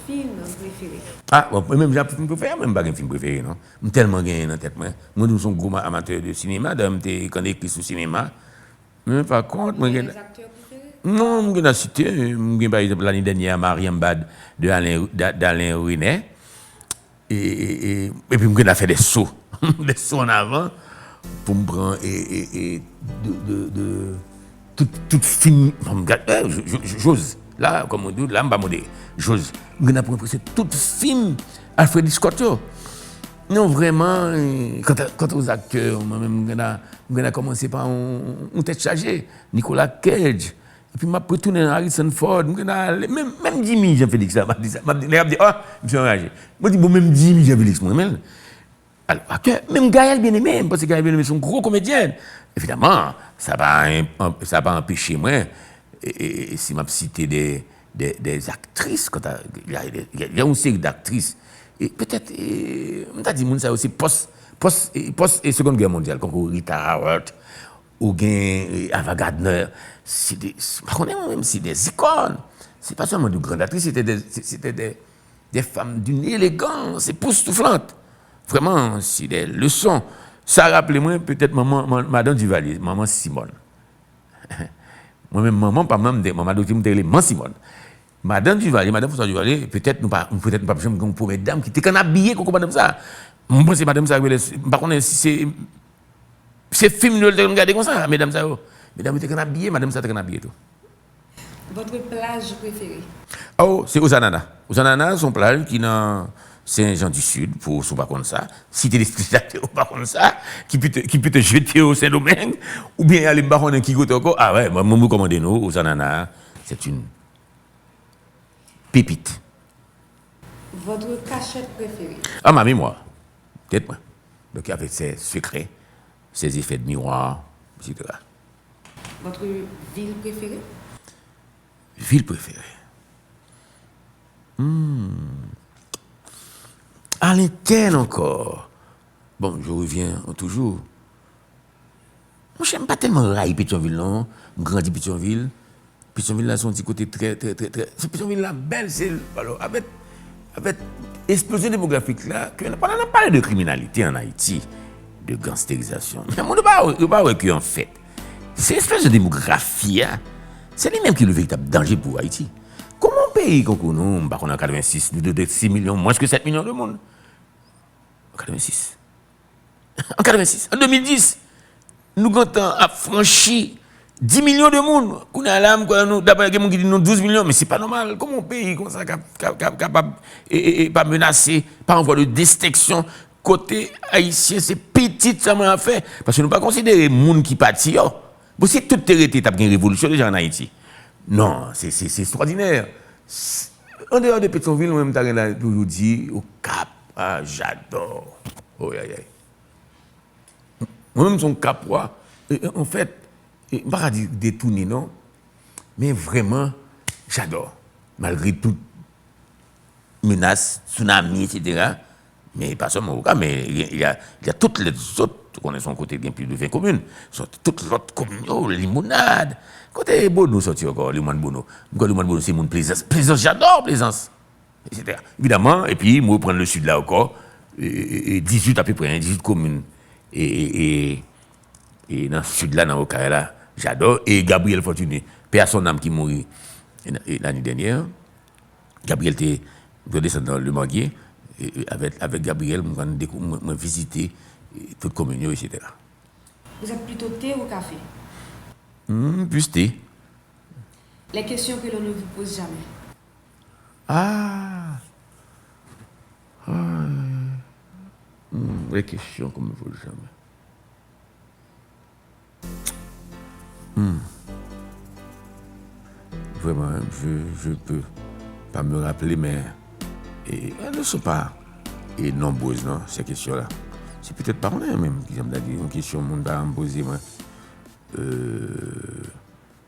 film préféré? Ah, bon, mwen menm jan film préféré, mwen m pa gen film préféré, non. M tèlman genyen nan tèt mwen. Mwen, m se yon gwo ma- amatè de sinema, dayè m te kanekri sou sinema. Men pa kont, mwen gen... Des acteurs préférés? Non, m gen a site, m gen pa egzanp, lane dènyè a, Mariambad de Alain, d'A- d'Alain Resnais. E, e, e, epi m gen a fè de so, de so an avan, pou m pran, e, e, e, de, de, de, tout, tout film, m gad, eh, Jo- Jo- Jo- Jose, la, kòm ou di, la, m pa mande, Jose, m gen a pran prèske tout film Alfred Hitchcock yo. Non, vrèman, eh, kanta, kanta aux acteurs, mwen menm, m gen a, m gen a kòmanse pa yon, yon tèt chaje, Nicolas Cage, epi m ap retounen Harrison Ford, m gen a ale, menm, menm Jimmy Jean Félix la, m ap di sa, m ap di, nèg ap di, oh, misye anraje. Mwen di, bon, menm Jimmy Jean Félix, mwen renmen l. Alò, aktè, menm Gaëlle Bien-Aimé, m panse Gaëlle Bien-Aimé se yon gwo komedyèn. Evidaman, sa pa, sa pa anpeche mwen, e, e, e, si m ap site de, de, de aktris, kanta, y a, y a, y a yon seri d'aktris, e petèt, e, m ta di moun sa yo se pòs, pòs, e, pòs, e, Seconde Guerre mondiale, kankou Rita Hayworth, ou gen, e, Ava Gardner, se de, m pa konnen mwen menm, se de ikòn. Se pa sèlman de grann aktris, se te de, se, se te de, de fanm d'une élégance époustouflante. Vrèman, se de leson. Sa raple mwen, petèt, manman, man- madan Duvalier, manman Simone. Mwen menm, manman pa m nan, m te, manman adoptif m te rele Man Simone. Madan Duvalier, madan François Duvalier, petèt nou pa, petèt nou pa janm gen yon premyè dam ki te konn abiye kankou madanm sa. Mwen panse madanm sa rele, m pa konnen si se, se film yo l te konn gade konsa, medam sa yo. Medam yo te konn abiye, madanm sa te konn abiye tou. Votre plaj préféré? Oh, se Ozanana. Ozanana se yon plaj ki nan Sen Jan di Sid, pou si w pa konn sa. Site Lespri Sante, ou pa konn sa, ki pito, ki pito jete yo Sendomeng, oubyen ale m pa konnen ki kote ankò. Ah ouais, mwen, mwen rekòmande nou, Ozanana, c'est une pépite. Votre cachette préférée? Ah, ma mémoire. Tèt mwen. Donc, avec ses secrets, ses effets de miroir, et cetera. Votre ville préférée? Vil prefere. Hmm. A lentèn ankò. Bon, je reviens toujours. Monchè, m pa tèlman rayi Petyonvil, non. M grandi Petyonvil. Petyonvil la, se yon ti kote trè, trè, trè, trè. Se Petyonvil la bèl, se, alò, avèk, avèk eksplozyon demografik la, ke pandan n ap pale de kriminalite an Ayiti, de gansterizasyon, men moun yo pa, yo pa wè ke, anfèt, se eksplozyon demografi a, se li menm ki le veritab danje pou Ayiti. Kòman yon peyi kankou nou, m pa konnen, an katrevensis, nou te sis milyon, mwens ke sèt milyon de moun. An katrevensis. An katrevensis. An de mil dis, nou gentan ap franchi dis milyon de moun. Kounye a la, m kwè nou, daprè gen moun ki di nou douz milyon, men se pa nòmal. Kòman yon peyi konsa k ap, k ap, k ap, kapab, e, e, e, pa menase, pa an vwa de destenksyon, kote Ayisyen se pitit sèlman y ap fè? Paske nou pa konsidere moun ki pati yo. Bon, si tout te rete, t ap gen revolisyon deja an Ayiti. Non, se, se, se estwadinè. S-, andeyò de Petyonvil, mwen, m ta renmen toujou di, Okap, ah, j'adore. Oy, ay, ay. Mwen menm, se yon Kapwa. E, e, anfèt, e, m pa ka di detounen, non. Men vrèman, j'adore. Malgre tout menas, tsunami, et cetera. Men pa sèlman Okap, men il y a, il y a, il y a toutes les autres, ou konnen se yon kote gen plis de ven komin. Se tout lòt komin yo, Limonad. Kote Bono sòti ankò, Limàn Bono? M kwè Limàn Bono se moun Plezans. Plezans, j'adore Plezans. Et cetera. Evidaman, epi m reprann le sid la ankò, e, e, e, dizuit apeprè, en, dizuit komin. E, e, e, e nan sid la, nan Okay la, j'adore. E Gabriel Fortuné, paix à son âme, ki mouri, e, e, lane dènyè. Gabriel te, m te desann nan Le Manguier, e, e, avèk, avèk Gabriel, m konn dekou-, mwen, mwen vizite, e, tout komin yo, et cetera. Vous êtes plutôt thé ou café? Hmm, plus thé. Les questions que l'on ne vous pose jamais. Ah! Ah! Hmm, les questions qu'on me pose jamais. Hmm. Vraiment, je, je peux pas me rappeler, mais, et, elles ne sont pas, e nonbrez nan se kesyon la. Se petèt pa konnen menm, kijan m ta di, yon kesyon moun ta janm poze mwen. Euh,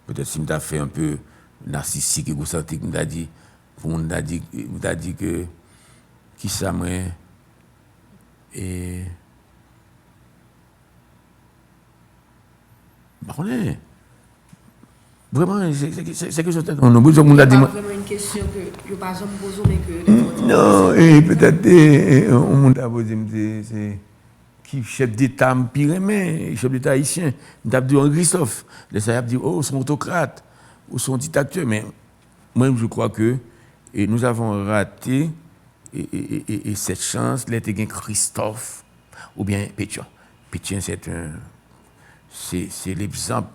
petèt si m ta fè yon pe narsisik, egosantrik, m ta di, pou moun ta di, m ta di ke, kisa mwen, e, m pa konnen. Vrèman, se, se, se, se kesyon tèt mwen, non, pou moun ta di mwen. Se pa vrèman yon kesyon ke yo pa janm poze w, men ke lè fò di. Non, e petèt, e, e, yon moun ta poze m, se, se ki chèf deta m pi renmen, chèf deta ayisyen. M t ap di w Henri Christophe. Lè sa, y ap di, "Oh, ou se yon otokrat, ou se yon diktatè." Men mwen, je crois que, e, nous avons raté, e, e, e, e, e cette chance, lè te gen Christophe oubyen Pétion. Pétion, c'est un, c'est, c'est l'exemple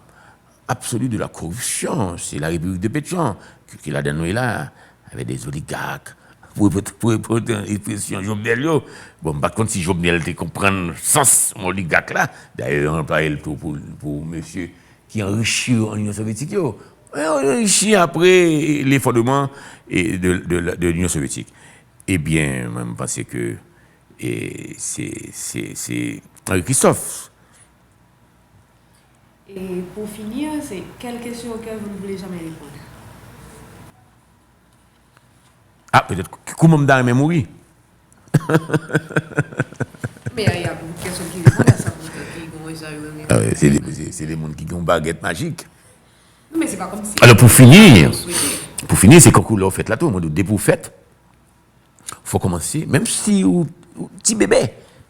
absolu de la corruption. C'est la République de Pétion ki, ki ladan nou ye la, avec des oligarques. Pou, pou, pou, pou ekspresyon Jovenel yo. Bon, m pa t konn si Jovenel te konprann sans yon oligak la. Dayè, yo anplwaye l tou pou, pou mesye ki anrichi yo an Inyon Sovyetik yo. Yo anrichi apre lefondreman, e, de, de, de l'Union soviétique. Ebyen, mwen, m panse ke, e, se, se, se Henri Christophe. Et pour finir, c'est quelle question auquel vous ne voulez jamais répondre? Ah, petèt, k-, kouman m ta renmen mouri? Men y a, y a beaucoup de personnes qui répondent à ça, pourtant, ki gon rezon yo renmen. Ah, se de, se, se de moun ki gen yon bagèt majik. Non, men se pa kòmsi. Alò, pou fini, pou fini, se kankou lè w fèt la tou, mwen, depi w fèt, fò w kòmanse, menm si ou, ou ti bebe,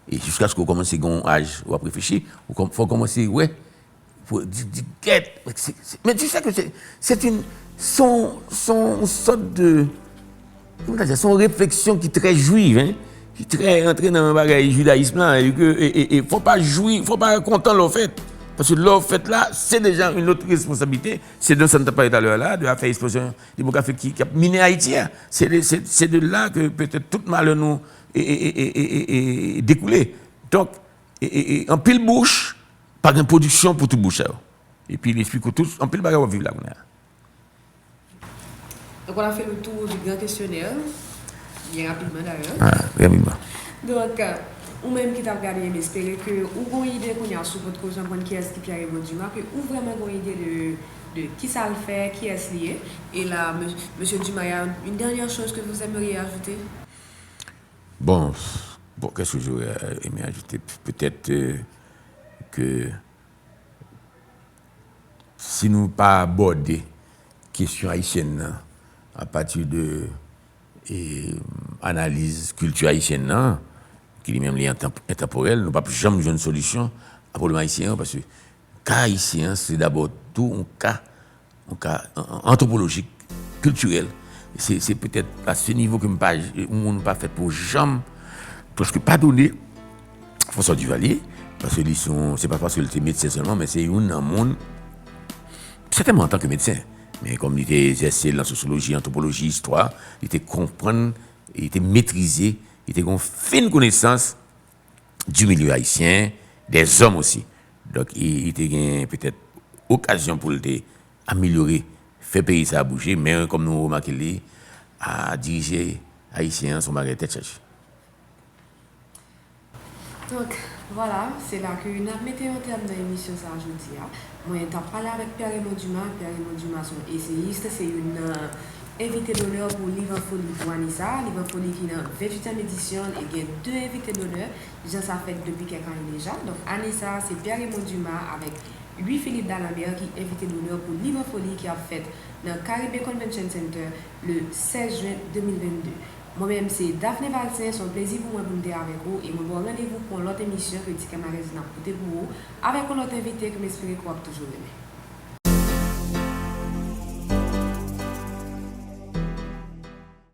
e jiskaske w kòmanse gen yon aj, w ap reflechi, ou kòm-, fò w kòmanse wè, pou di, di, gèt, men se, se, men di sa ke se, se yon, se yon, se yon sòt de, kòman ta di, se yon refleksyon ki trè jwiv, en, ki trè rantre nan bagay jidayis lan, e ke, e, e, e fò pa jwi, fò pa kontan lè w fèt. Paske lè w fèt la, se deja yon lòt responsablite, se de sa n t ap pale talè a la, de afè eksplozyon demografik ki, ki ap minen Ayiti a. Se de, se, se de la ke petèt tout malè nou, e, e, dekoule. Donk, e, e, e, anpil bouch, pa gen pwodiksyon pou tout bouch sa yo. Epi, l esplike w tout, anpil bagay w ap viv la kounye a. Donc, on a fait le tour du grand questionnaire, bien rapidement d'ailleurs. Ah, rapidement. Donc, euh, ou menm ki t ap gade, m espere ke ou gon ide kounye a sou potko jan konn kiyès ki Pierre Raymond Dumas, ke ou vrèman gon ide de, de kisa l fè, kiyès li ye. Et là, mes-, Monsieur Dumas, il y a une dernière chose que vous aimeriez ajouter? Bon, bon, qu'est-ce que j'aurais aimé ajouter? Peut-être, euh, que si nou pa abòde kesyon ayisyèn nan apati de, e, analiz kilti ayisyèn nan, ki li menm li entanp-, entanporèl, nou p ap janm jwenn solisyon a pwoblèm ayisyen an, paske ka ayisyen an, se dabò tou yon ka, yon ka an-, an-, antwopolojik, kiltirèl. Se, se petèt a se nivo ke m pa, yon moun pa fèt pou janm, prèske padone François Duvalier, paske li se yon, se pa paske li te medsen sèlman, men se youn nan moun, sètènman antanke medsen, men kòm li te egzèse l nan sosyoloji, antwopoloji, istwa, li te konprann, li te metrize, li te gen yon fen konesans du milieu haïtien, des hommes aussi. Donk, li, li te gen petèt okazyon pou l te amelyore, fè peyi sa a bouje, men kòm nou remake li, a dirije ayisyen an, se yon bagay tèt chaje. Donk, vwala, se la ke n ap mete yon tèm nan emisyon sa a jodi a. Mwen t ap pale avèk Pierre Raymond Dumas. Pierre Raymond Dumas se yon eseyis, se youn nan envite donè pou Liv an Foli pou ane sa a. Liv an Foli ki nan venntuityèm edisyon l e gen de envite donè. Jan sa fèt depi kèk ane deja. Donk, ane sa a, se Pierre Raymond Dumas avèk Louis Philippe Dalembert ki envite donè pou Liv an Foli ki ap fèt nan Caribbean Convention Center le sèz jen de mil vennde. Mwen menm, se Daphné Valcin, se yon plezi pou mwen pou m te avèk ou, e mwen ba w randevou pou yon lòt emisyon ke Ti Kè Malèz n ap pote pou ou, avèk yon lòt envite ke m espere ke w ap toujou renmen.